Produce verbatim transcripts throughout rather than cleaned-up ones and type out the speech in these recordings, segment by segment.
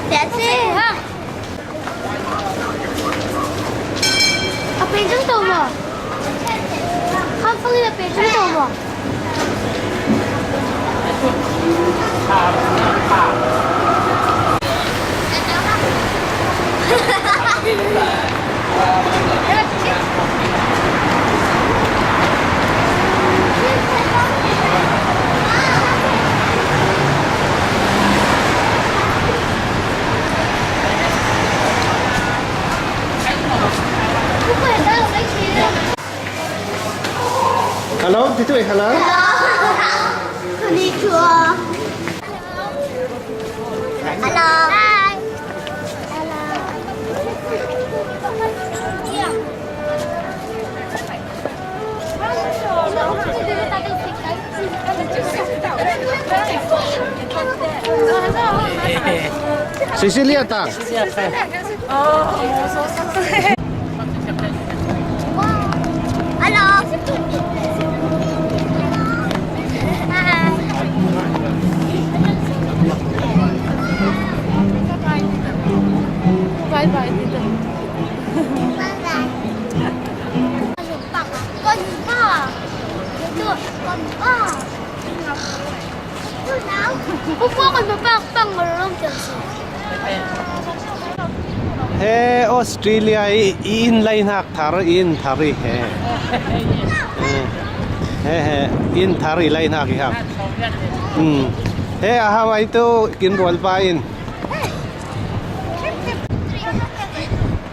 That's it. A pei cang to maw? Khamfang in a pei cang to maw? Hello, ti tu e, hello. Konnichiwa. Hello. Hi. Hello. Cecilia ta. Hello. Hi. Bye bye, tita. Bye bye. Kon ba? Ito, kon ba? Ito na. Upo ko, mapakpang, marunong siya. He Australia i, i inn lainhak thar, i inn thar i he. He, he, he, inn thar i lainhak i hak. Hmm. He, a Hawaii tu kin rual pa in.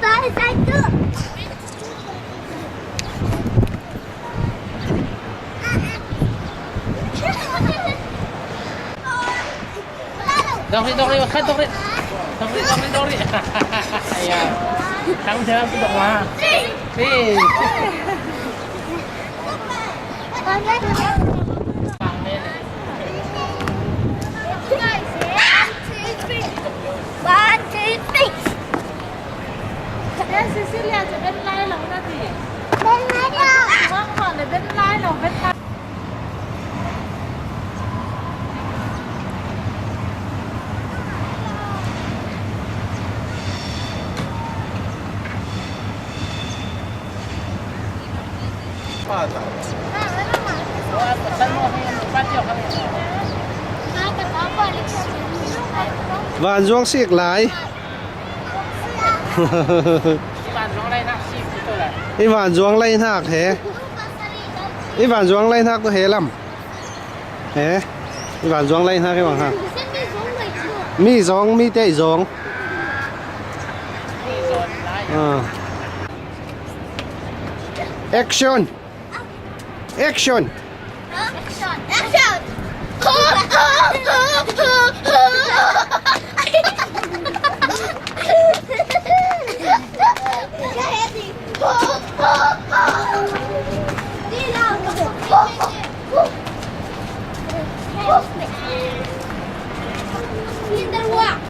Bye, bye, tu. Dok ri, dok ri, dok ri. Dok ri, dok ri, dok ri. Ayan. Tanggung jawab tu, dok, ma. Peace. One, two, three. One, two, three. Ê, Cecilia, ci ben lai lo na ti. Ben lai lo. Wang wang le ben lai lo, ben lai. Vanzuang sik lai. I vanzuang lainhak he. I vanzuang lainhak tu he lam. He. I vanzuang lainhak i bang ha. Mi zong, mi te zong. Ah. Action. Action. Action. Action.